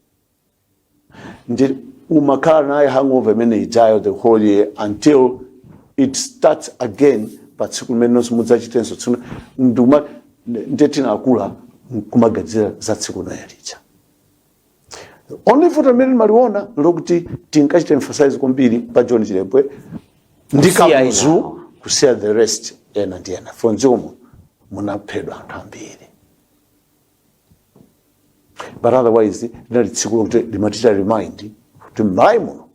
ndi umakhala naye hangover imene ijayo the whole year until it starts again pa tsiku limene nonse mudzachitenso tsiku. Nduma ndiye tinakula kumagadzira za tsiku lina lija. Only vuto limene ndimaliona lokuti tinkachita emphasize kwambiri pa John Chilembwe ndi Kusiya Kamuzu, enawo. Kusiya the rest, ena ndi ena for mdziko muno munaphedwa anthu ambiri, but otherwise linali tsiku lokuti limatichita remind kuti m'Malawi muno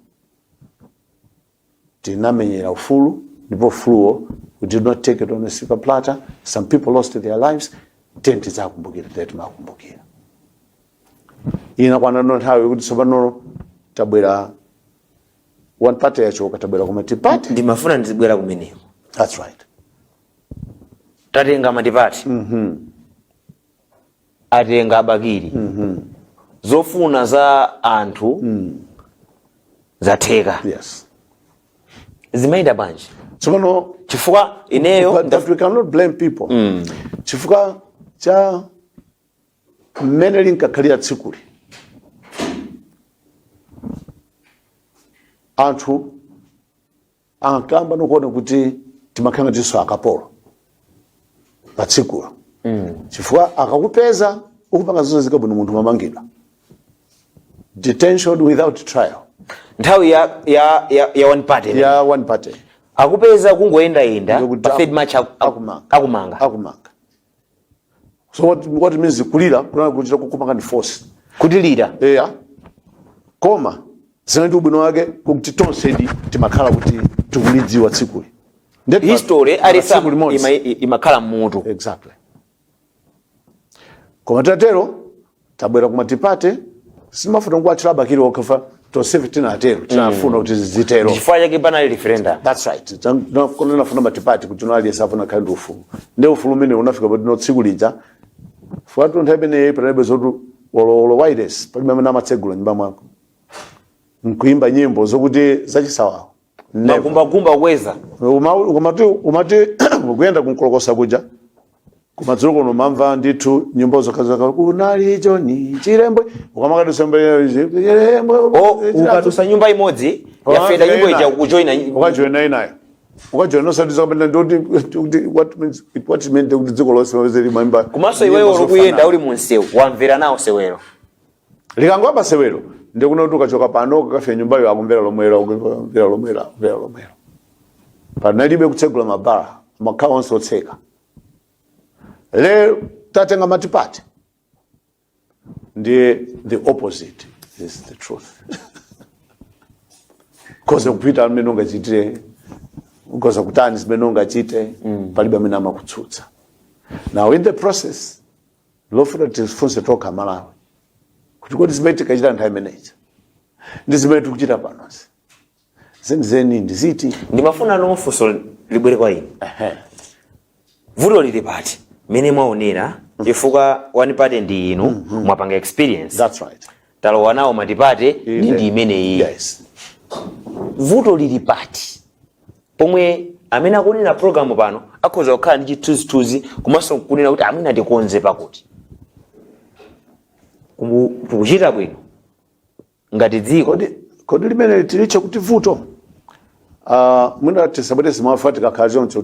tinamenyera ufulu, ndipo ufuluwo we did not take it on a silver platter. Some people lost their lives. Tiye tidzakumbukira, tiye timakumbukira. Inakwana no nthawi kuti tsopano tabwera, one party yachoka, tabwera ku multi-party. Ndimafuna ndizibwera kumeneko. That's right. Tatenga multi-party, atenga abakili, zofuna za anthu zatheka. Zimayenda bwanji? Tsopano Chifukwa ineyo but we cannot blame people chifukwa cha mmene linkakhalira tsikuli. Anthu ankamba nokuona kuti timakhala ngatinso akapolo pa tsikulo, chifukwa akakupeza ukupanga zonse zikabwino, munthu mamangidwa, detention without trial. Nthawi ya one party. Ya one party. Akupeza kungoyendayenda. Ndikuti pa 3rd March akumanga. Akumanga. Akumanga. So what it means, kulira kunali kuchita kukumanga ndi force. Kutilira. Eya, koma zinali ndi ubwino wake kuti tonsedi timakhala kuti tikulidziwa tsikuli. Ndiye history pa alisa tsiku limodzi. Imakhala mmutu. Exactly. Koma tatero tabwera kuma multiparty, simafuna kuwatchula Bakili okhafa, tonsefe tinatero, tinafuna kuti zitero. Chifukwa chake panali referendum. That's right. Nafuna multiparty kuti no aliyense afuna khale ndi ufulu. Ndi ufulu umene unafika poti no tsiku lija fuatu nthawi imeneyi panalibe zoti wolowolo wireless, palibe amene amatsegula nyumba mwako nkuimba nyimbo zokuti zachisawawa. Never. Magumbagumba kukweza. Umati ukuyenda kunkolokosa kuja kumadzulo kuno, mamva ndithu nyimbo zokhazokha kunali John Chilembwe, ukamakadutsa Chilembwe. O, ukadusa nyumba imodzi yafeda nyimbo ija, kujoina. Ukajoina inayo, ukajoina osati kapena ndoti kuti what means what meant kuti dziko lonse mapezeri maimba. Komanso iweyo uli kuyenda, uli munsewu, wamvera nawo sewero. Likangwamba sewero, ndikuona kuti ukachoka pano ukakafika nyumbayo akumvera lomwero, akumvera lomwero, akumvera lomwero. Panalibe kutsegula mabara, makhala onse otseka. Lero tatenga multiparty, ndiye the opposite is the truth. Koza kupita amene ungachitire, ukoza kutani zimene ungachite, palibe amene amakutsutsa. Now in the process, lofuna tifunse tokha Malawi kuti kodi zimene tikachita nthawi imeneyi ndi zimene tikuchita panozi zenizeni ndi ziti? Ndimafuna no funso libwere kwa ine. Vuto lili pati mene mwaonera? Chifukwa one party ndi inu mwapanga experience. That's right. Talowa nawo multiparty ndi imeneyi. Vuto lili pati pomwe amene akunena program pano akhoza kukhala ndi chithunzithunzi komanso kunena kuti amwina tikonze pakuti tikuchita bwino ngati dziko? Kodi limene tiliche kuti vuto, mwina tisabwere simafa tikakhala choncho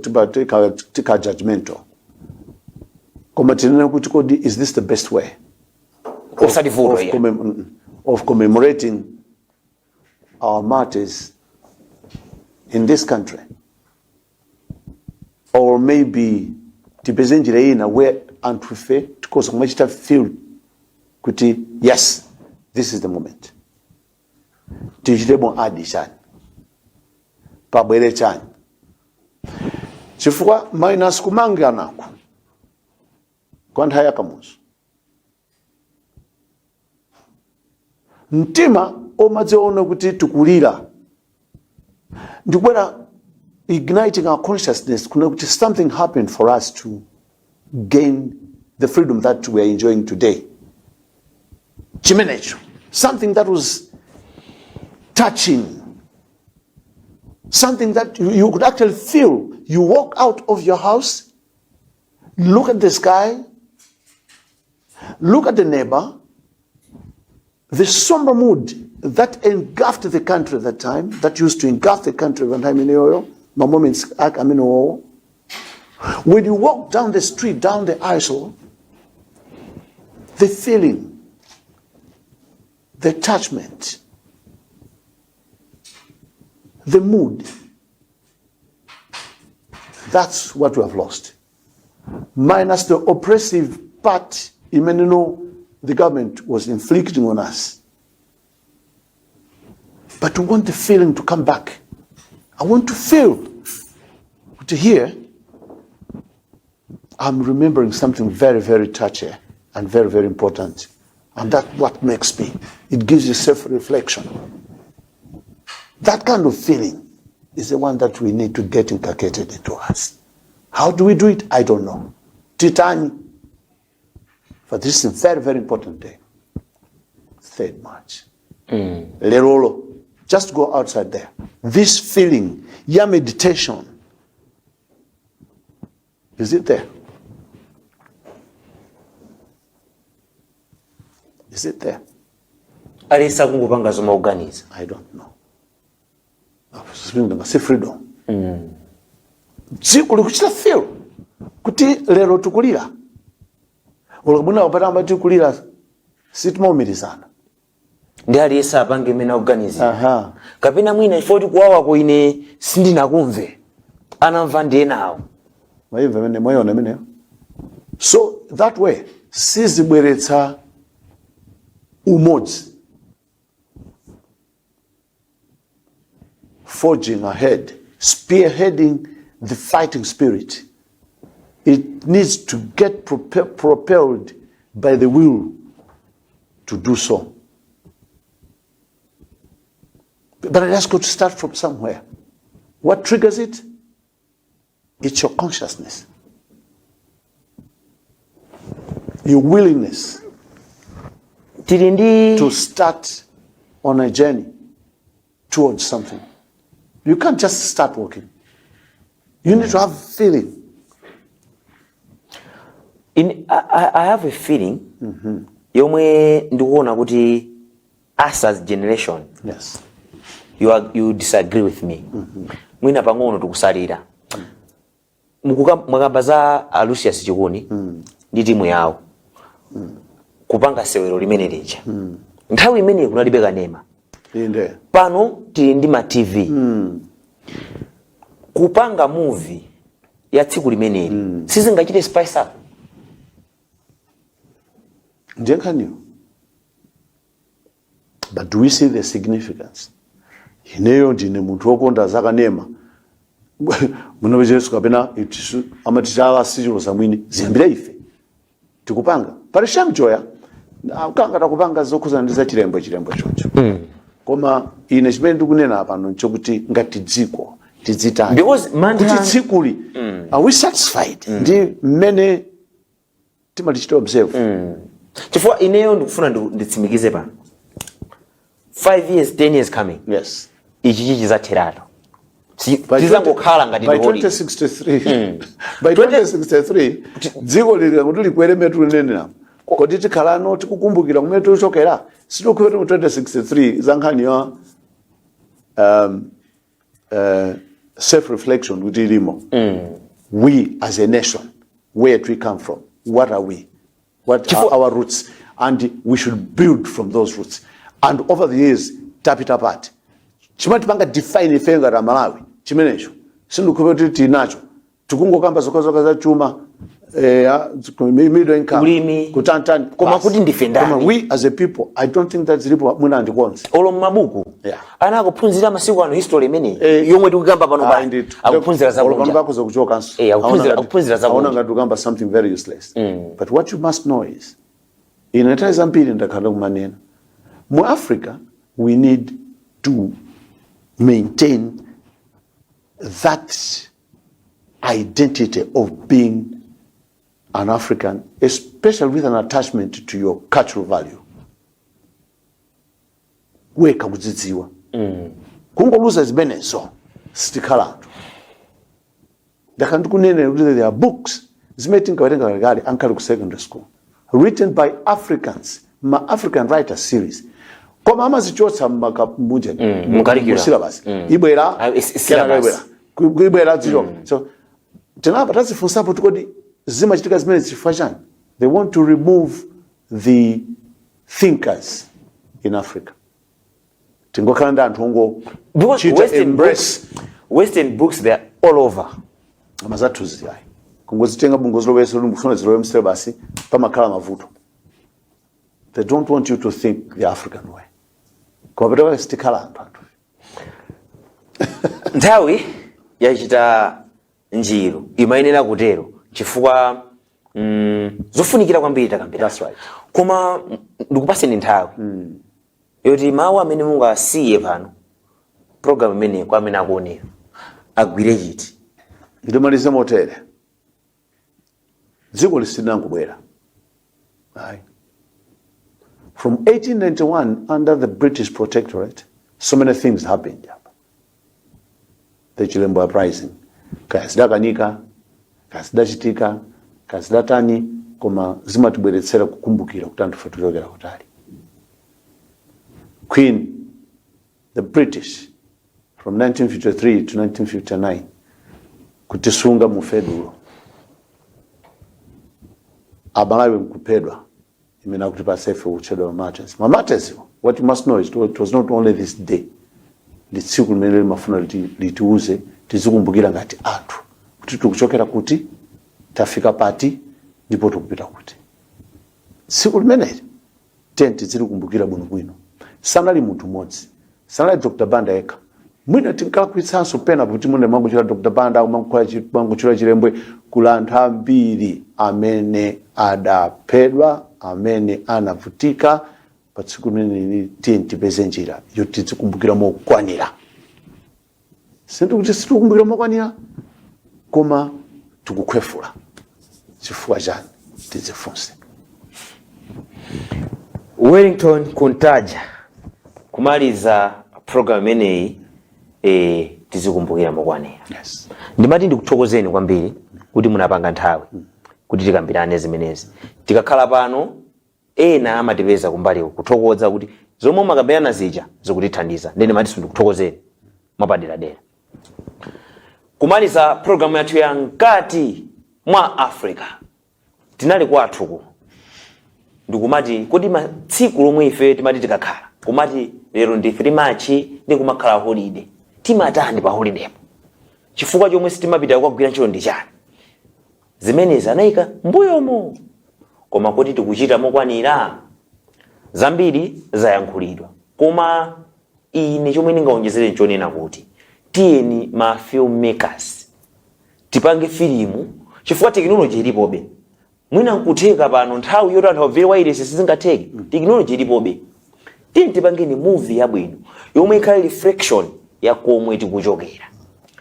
tika judgmental, koma tinene kuti kodi is this the best way Osati vuto of, iya. of commemorating our martyrs in this country? Or maybe tipeze njira ina where anthu ife tikhoza kumachita feel kuti yes, this is the moment, tichitemo add chani, pabwere chani, chifukwa minus kumanganaku kwa nthawi yakamuzu, mtima omadziona kuti tikulira ndikubwera, igniting our consciousness kuna kuti something happened for us to gain the freedom that we are enjoying today, chimenecho something that was touching, something that you could actually feel. You walk out of your house, look at the sky, look at the neighbor, the somber mood that engulfed the country at that time, that used to engulf the country at that time in Oyo, my moments, I mean, when you walk down the street, down the aisle, the feeling, the attachment, the mood, that's what we have lost. Minus the oppressive part, even though the government was inflicting on us. But we want the feeling to come back. I want to feel, to hear, I'm remembering something very, very touchy and very, very important. And that's what makes me. It gives you self-reflection. That kind of feeling is the one that we need to get inculcated into us. How do we do it? I don't know. Titani. But this is a very, very important day. 3rd March. Lerolo. Just go outside there. This feeling, your meditation, is it there? Is it there? Alisa kungopanga zomaoganiza. I don't know. Si freedom. Dziko likuchita feel kuti lero tikulira. Ulakabuna kupata amati kulira sitimaumirizana. Ndi aliyense apange imene akuganizira. Kapena mwina ifo tikuwawako, ine sindinakumve, anamva ndi enawo. Mwaimva imene, mwayiona imeneyo? So that way sizibweretsa umodzi. Forging ahead, spearheading the fighting spirit, it needs to get propelled by the will to do so, but it has got to start from somewhere. What triggers it? It's your consciousness, your willingness Tili ndi to start on a journey towards something. You can't just start walking. You need to have feeling. I have a feeling yomwe ndikuona kuti us as generation, you disagree with me mwina pang'ono, tikusalira. Mwakamba za a Lucius Chikuni ndi timu yawo kupanga sewero limene lija. Nthawi imeneyi kunalibe kanema. Inde. Pano tili ndi ma TV. Kupanga movie ya tsiku limeneli sizingachite spice up? Ndiye nkhaniyo. But do we see the significance? Ineyo ndine munthu wokonda zakanema munopechesu kapena amati chala sichiloza mwini, ziyambire ife tikupanga pali shamjoya akanga takupanga zokhuzana ndi za Chilembwe, Chilembwe choncho. Koma ine chimene ndikunena pano nchokuti ngati dziko tidzitani Because kuti tsikuli, are we satisfied ndi mmene timalichita observe? Chifukwa ineyo ndikufuna nditsimikize pano, 5 years, 10 years coming, ichi chichizatheratu. Tizangokhala ngati By ndi holiday. 2063, by 2063 dziko lili kuti likwere metu linenera kodi tikhalano tikukumbukira kumene tikuchokera? Sitikukhulupirira mu 2063 za nkhani ya self reflection kuti ilimo. We as a nation, where do we come from? What are we? What are our roots? And we should build from those roots. And over the years tapita pati? Chimene tipanga define ife ngati Amalawi chimenecho sindikukhulupirira kuti tinacho. Tikungokamba zokhazokha za chuma, middle income, Ulimi. kutantani. Koma Basi. kuti ndife ndani? Koma we as a people, I don't think that zilipo mwina andikonze. Olo mmabuku ana akuphunzira masiku ano history imeneyi yomwe tikukamba pano Ah, pa indeed. akuphunzira Olo pano zakunja. pakuza kuchokanso. Akuphunzira zakunja. Aona ngati ukamba something very useless. But what you must know is, ine nthawi zambiri ndakhala kumanena, mu Africa we need to maintain that identity of being an African, especially with an attachment to your cultural value. Weka kudzidziwa, kungoluza zimenezo sitikhala anthu. Ndakhala ndikunenera kuti there are books zimene tinkawerenga kalekale ankali ku secondary school, written by Africans, ma African writer series, koma amazichotsa muje mu curriculum. Syllabus ibwera. Ah, syllabus. Kenaka ibwera, ibwera zichoka. So tinapa tazifunsapo tikodi zimachitika zimene chifukwa chani? They want to remove the thinkers in Africa, tingokhala ndi anthu ongo Because chita western embrace books, western books, they are all over. Amazathuzi ayi, kungozitenga bungozilowesa kuti mukufuna zilowe msyllabus, pamakhala mavuto. They don't want you to think the African way, koma petoka sitikhala anthu. Nthawi yachita njiru, imayenera kutero chifukwa zofunikira kwambiri takambira. That's right. Koma ndikupaseni nthawi yoti mawu amene mungasiye pano program imeneyi kwa amene akuonera agwire chiti. Ndimalize motere: dziko lisinangobwera ayi. From 1891 under the British protectorate, so many things happened apa. The Chilembwe Uprising, kaya zidakanika, kaya zidachitika, kaya zidatani, koma zimatibweretsera kukumbukira kuti anthu tichokera kutali. Queen, the British, from 1953 to 1959 kutisunga mu fedulo, Amalawi nkuphedwa, imene akuti pasefe kutchedwa mamartyrs. Mamartyrs iwo What you must know is it was not only this day. Ndi tsiku limene limafuna litiuze, tizikumbukira ngati anthu kuti tikuchokera kuti, tafika pati, ndipo tikupita kuti. Tsiku limeneli tiye tizilikumbukira bwinobwino. Sanali munthu mmodzi, sanali Dr Banda yekha. Mwina tinkalakwitsanso pena kuti mwina mangochula Dr Banda, mangochula Chilembwe. Kula anthu ambiri amene adaphedwa, amene anavutika pa tsiku limeneli. Tiye tipeze njira yoti tizikumbukira mokwanira. Sindikuti sitikukumbukira mokwanira, koma tikukhwefula. Chifukwa chani? Tidzifunse. Wellington Kuntaja, kumaliza program imeneyi, tizikumbukira mokwanira. Yes. Ndimati ndikuthokozeni kwambiri kuti munapanga nthawi kuti tikambirane zimenezi. Tikakhala pano, ena amatipeza kumbali kuthokoza kuti zomwe mumakambirana zija zikutithandiza. Ndene mati ndikuthokozeni mwapaderadera. Kumaliza programu yathu ya Mkati mwa Africa, tinali kwathuku ndikumati kuti tsiku lomwe ife timati tikakhala kumati lero ndi 3 March, ndi kumakhala holiday, timatani pa holidaypo? Chifukwa chomwe sitimapita kukagwira ntchito ndi chani? Zimenezi anayika mbuyomo, koma kuti tikuchita mokwanira? Zambiri zayankhulidwa, koma ine chomwe ndingaonjezere nchonena kuti tiyeni ma filmmakers tipange filimu, chifukwa tekinoloji ilipobe. Mwina nkutheka pano nthawi yoti anthu amvere wireless sizingatheke, tekinoloji ilipobe. Tiyeni tipangeni movie yabwino yomwe ikhale reflection ya komwe tikuchokera.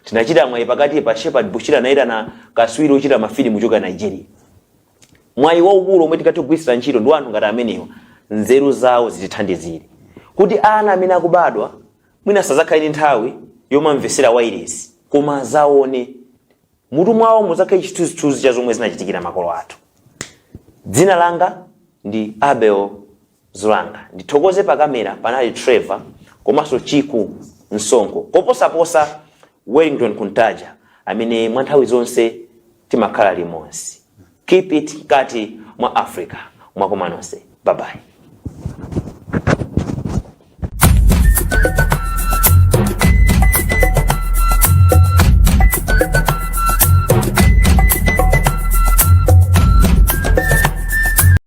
Tinachita mwayi pakati pa Shepherd Bushiri anayitana kaswiri ochita mafilimu kuchoka Nigeria. Mwayi waukulu omwe tingathe kugwirisira ntchito ndi anthu ngati amenewa, nzeru zawo zitithandizire kuti ana amene akubadwa mwina sazakhale ndi nthawi yomamvesera wireless, koma azaone mutu mwawo muzakhale chithunzithunzi cha zomwe zinachitikira makolo athu. Dzina langa ndi Abel Zulanga. Ndithokoze pa kamera panali Trevor komanso Chiku Msonkho, koposaposa Wellington Kuntaja amene mwa nthawi zonse timakhala limodzi. Keep it Mkati mwa Africa. Mwakoma nonse, bye bye.